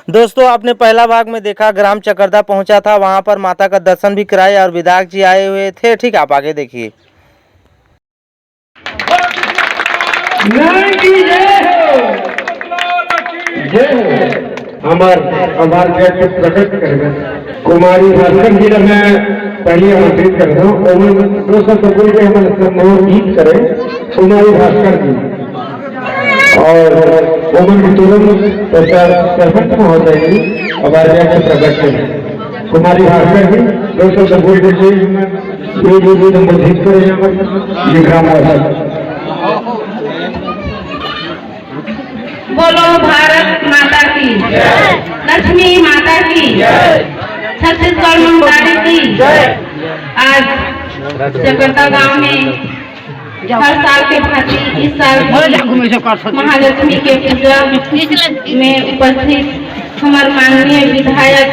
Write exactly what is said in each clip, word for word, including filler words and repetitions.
दोस्तों, आपने पहला भाग में देखा, ग्राम चकरदा पहुंचा था, वहां पर माता का दर्शन भी कराए और विधायक जी आए हुए थे। ठीक, आप आगे देखिए। नारायण की जय हो। जय हो। हमार आभार व्यक्त प्रकट करबे। कुमारी भास्कर जी ला मैं पहले आमंत्रित करता हूँ, ओमन दो शब्द बोल के हमन संबोधित करें। कुमारी भास्कर जी और ओमन के तुरंत पश्चात सरपंच महोदय जी आभार व्यक्त प्रकट करें। कुमारी भास्कर जी, दो शब्द बोल के कोई ये जो संबोधित करें यहाँ पर, ये ग्रामवासी। बोलो भारत माता की, लक्ष्मी माता की, छत्तीसगढ़ महतारी की। आज चकरदा गांव में हर साल के भांति इस साल भी महालक्ष्मी के पूजा में उपस्थित हमार माननीय विधायक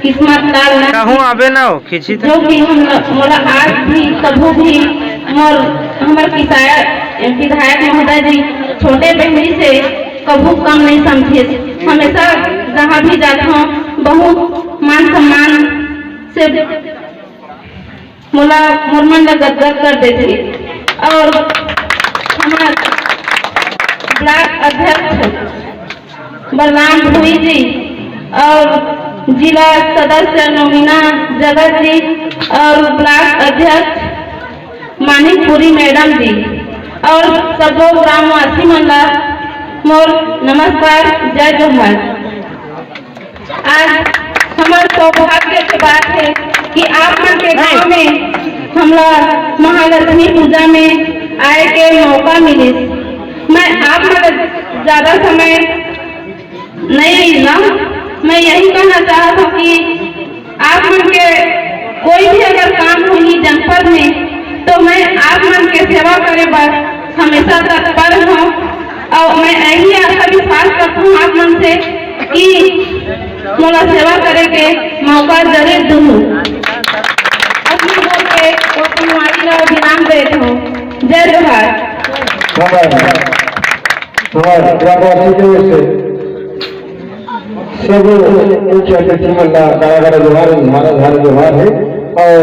किस्मत लाल नाथ कहूँ आबे ना हो, खींची थे। जो कि हम, मोला आज भी, कभू भी मोर, हमर किसाया, विधायक महोदय जी छोटे बहनी से कभू कम नहीं समझे। हमेशा जहाँ भी जाता हूँ, बहुत मान सम्मान से मोला, मोर मन ला गदगद कर देथे। और हमार ब्लॉक अध्यक्ष बलराम भोई जी और जिला सदस्य नवीना जगत जी और ब्लॉक अध्यक्ष मानिकपुरी मैडम जी और सबो ग्रामवासी मन ला मोर नमस्कार, जय जोहार। आज हमर सौभाग्य के बात है कि आप मन के गांव में हमला महालक्ष्मी पूजा में आए के मौका मिलिस। मैं आप मन ज्यादा समय नहीं लूं, मैं यही कहना चाहत हूँ कि आप मन के कोई भी अगर काम होही जनपद में, तो मैं आप मन के सेवा करे बर हमेशा तत्पर हूँ। और मैं यही आशा विश्वास करता हूँ आप मन से कि मोला सेवा करे के मौका जरूर दूँ। अपनी बोल के ओ सुनवारी ला विराम देत हूँ। जय जोहार। हमारे, हमारे ग्रामवासी के ओर से सब मुख्य अतिथि मन ला गाड़ा गाड़ा जोहार, धारा धारा जोहार है। और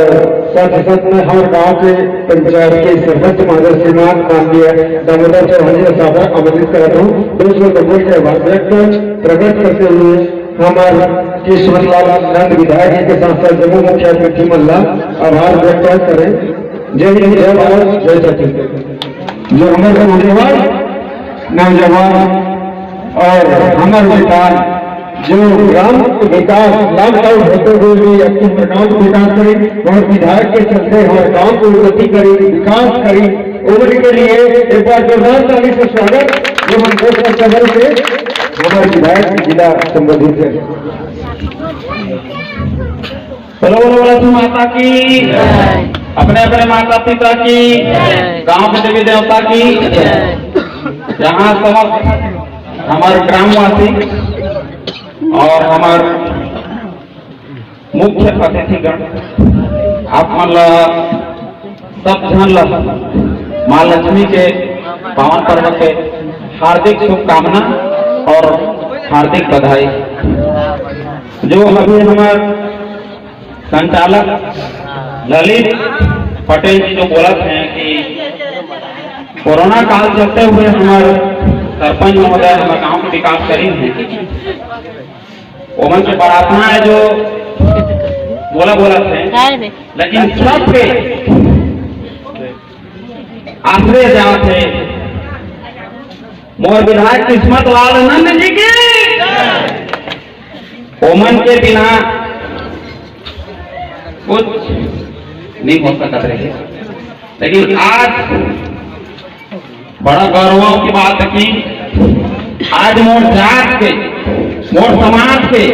साथ ही साथ में हमारे गांव के पंचायत के सरपंच महोदय श्रीमान माननीय दामोदर चौहान जी का सादर आमंत्रित करता हूँ। दो शब्द बोल के आभार व्यक्त प्रकट करते हुए हमारे किस्मत लाल नंद विधायक जी के साथ साथ जम्मो मुख्य अतिथि मन ला आभार व्यक्त करें। जय हिंद, जय भारत, जय छत्तीसगढ़। जो हमारे नौजवान, नौजवान और हमारे विकास, जो ग्राम के विकास लॉकडाउन होते हुए भी अपने प्रकार विकास करी और विधायक के चलते हमारे गांव को उन्नति करी, विकास करी, उम्र के लिए एक बार जोरदार ताली से स्वागत। जो हम दोस्त सदन से हमारे विधायक जिला संबंधित है। बोलो, बोलो, बोलो, लक्ष्मी माता की, अपने अपने माता पिता की, गांव के देवी देवता की। यहाँ समस्त हमारे ग्रामवासी और हमारे मुख्य अतिथिगण, आप मन ला सब झन ला माँ लक्ष्मी के पावन पर्व के हार्दिक शुभकामना और हार्दिक बधाई। जो अभी हमारे संचालक ललित पटेल जी जो बोलत हैं कि कोरोना काल चलते हुए हमारे सरपंच महोदय हमारे गांव के विकास करी हैं, ओमन के प्रार्थना है जो बोला बोलत हैं, लेकिन सबके आश्रय जात है मोर विधायक किस्मत लाल नंद जी की। ओमन के बिना कुछ नहीं हो सकत रहे, लेकिन आज बड़ा गौरव की बात है कि आज मोर जात के, मोर समाज के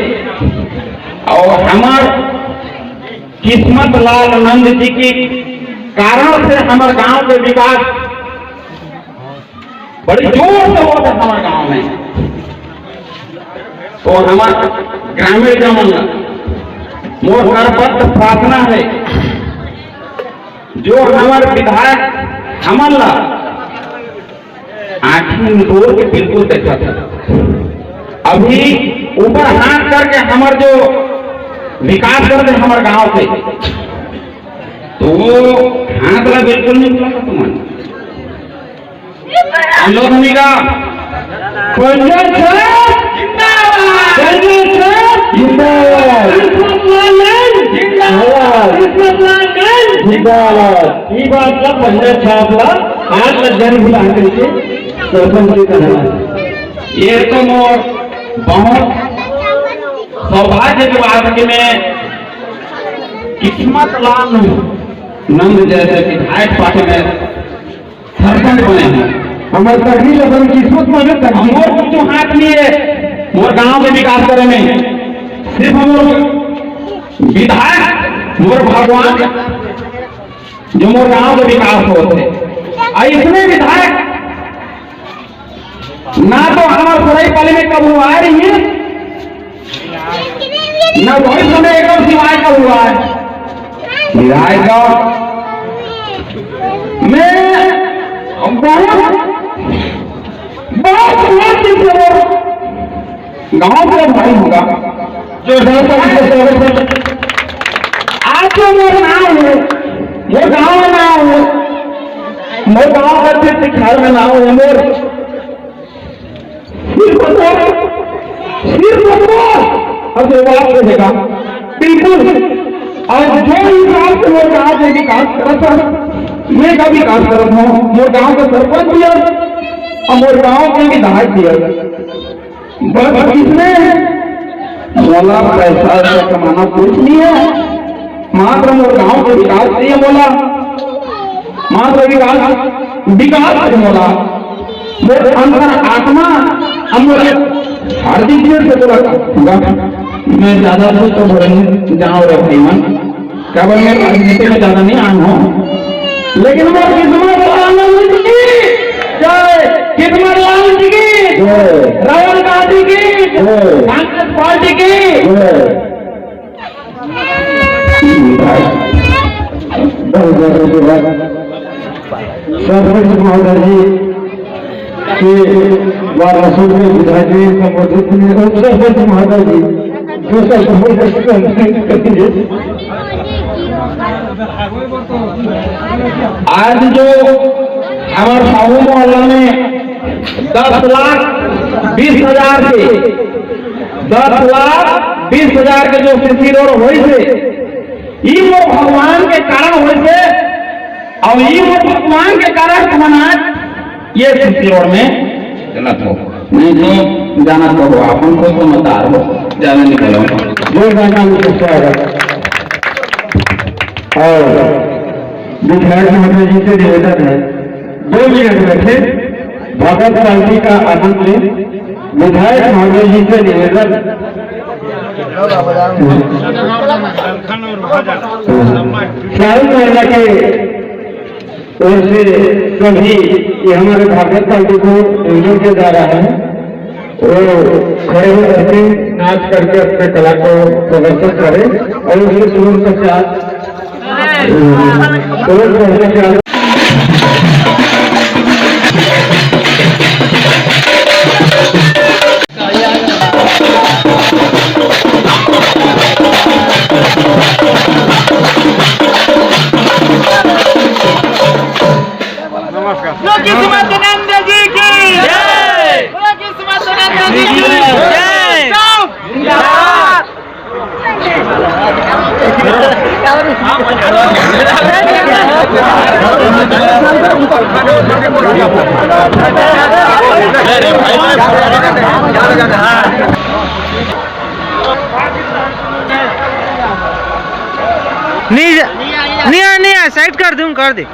और हमार किस्मत लाल नंद जी के कारण से हमार गांव के विकास बड़ी जोर से होत है हमारे गांव में। तो हमार ग्रामीण जमन ला मोर करबद्ध प्रार्थना है, जो हमार विधायक हमन ला आंखी में डोर के बिल्कुल देखा था। अभी ऊपर हाथ करके हमर जो विकास करते हमर गांव के, तो वो हाथ ला बिल्कुल नहीं बुला तुमन। हम लोग नहीं का पंचायत साहब जिंदाबाद। पंचायत साहब जिंदाबाद। कृष्णा लाल जिंदाबाद। कृष्णा लाल जिंदाबाद। ये बात का पंचायत साहब का आज तक जन बुला करके सरपंच जी का नाम। ये तो मोर बहुत सौभाग्य के बात कि मैं किस्मत लाल नंद जैसे विधायक पार्टी में सरपंच बने हैं। हमर तकदीर अपन किस्मत में तकदीर। मोर कुछ हाथ नहीं है मोर गांव के विकास करे में, सिर्फ मोर विधायक मोर भगवान जो मोर गांव के विकास होते। आ इसने विधायक ना तो हमार सरायपाली में कब हुआ है ये, ना भविष्य में एक सिवाय कब हुआ है। सिवाय का मैं बहुत, बहुत, बहुत दिन से वो गांव का भाई होगा, जो डर पर इसे स्वागत कर। आज तो मोर नाम है, मोर गांव में नाम है, मोर गांव का सिर्फ ख्याल में नाम है, मोर सिर्फ मोर, सिर्फ मोर, अब जो बात रहेगा, बिल्कुल। और जो हिसाब से मोर गांव के विकास करत है, मैं का विकास करत हूँ, मोर गांव का सरपंच भी है और मोर गांव के विधायक भी है। बस इसमें मोला पैसा से कमाना कुछ नहीं है, मात्र मोर गांव के विकास चाहिए मोला, मात्र विकास, विकास चाहिए मोला। मोर अंतर आत्मा, हम मोर हार्दिक दिल से बोला, मैं ज्यादा कुछ तो बोले नहीं, जाओ रे भाई मन। काबर मैं राजनीति में ज्यादा नहीं आया हूँ, लेकिन मोर किस्मत लाल नंद की जय, किस्मत लाल नंद की जय, राहुल गांधी की जय, कांग्रेस पार्टी की जय। बहुत बहुत धन्यवाद सरपंच महोदय जी के वाराणसी में विधायक जी संबोधित ने उपसरपंच महोदय जी जो संबोधित करेंगे। आज जो हमारे साहू मोहल्ला में दस लाख बीस हजार के, दस लाख बीस हजार के जो सीसी रोड होइस हे, ई मोर भगवान के कारण होइस हे, अउ ई मोर भगवान के कारण तुमन आज ये सीसी रोड में चलत हो, नहीं तो जानत हो, अपन को समझदार हो, ज्यादा नहीं बोलो। जोरदार ताली से स्वागत। और विधायक महोदय जी से निवेदन है, दो मिनट बैठे, भगत पार्टी का आनंद लें। विधायक महोदय जी से निवेदन, साउथ महिला के ओर से सभी, ये हमारे भागवत पार्टी को निवेदन किया जा रहा है, वो खड़े होकर के नाच करके अपने कला को प्रदर्शन करें और उसके तुरंत पश्चात, तुरंत पश्चात नमस्कार। बोलो किस्मत नंद जी की जय। बोलो किस्मत नंद जी की जय। जिंदाबाद। नहीं, नहीं, नहीं, साइड कर दूं, कर दे।